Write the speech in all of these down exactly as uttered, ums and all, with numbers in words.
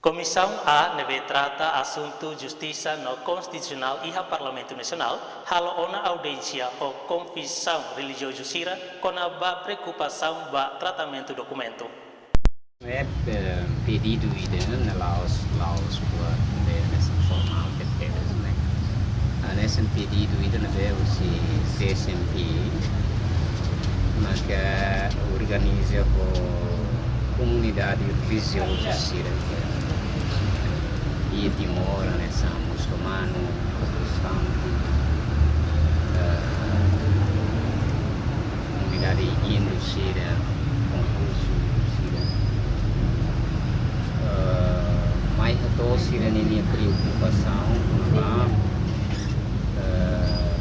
Komisaun A ne'ebé trata asuntu justisa no konstitusionál iha Parlamentu Nasionál halo ona audiénsia ho konfesaun relijiozu sira kona-ba preokupasaun ba tratamentu dokumentu. É, eh, pedidu ida ne'e la'ós, la'ós buat ne'ebé hanesan formál tebes, ne'e. Hanesan pedidu ida ne'ebé husi C S M P, maka organiza ho komunidade relijioza sira iha Timor, hanesan musulmanu, protestante, eh, komunidade hindu sira, konfuzu sira. Eh, mai hato'o sira-nia preokupasaun kona-ba, eh,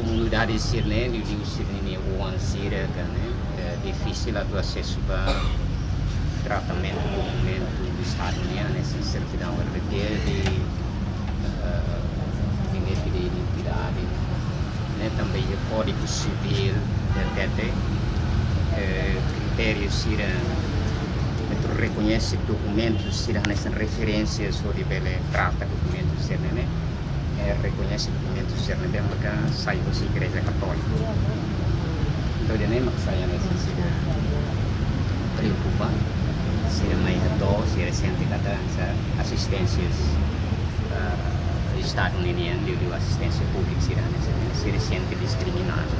komunidade sira-ne'e, liuliu sira-nia oan sira, kan, eh, difisil atu asesu ba tratamentu dokumentu Estadu nian, hanesan sertidaun R D T, eh, bilhete de identidade, ne'e tanba iha Kódigu Sivíl hatete, eh, kritériu sira atu rekoñese dokumentu sira hanesan referénsia hodi bele trata dokumentu sira-ne'e, eh, rekoñese dokumentu sira-ne'e maka sai husi Igreja Katólika. Entaun, ida-ne'e mak sai hanesan sira preokupa, sira mai hato'o, sira sente katak hanesan asisténsia, eh, Estadu nian, liuliu asisténsia públika sira hanesan ne'e, sira sente diskriminadu.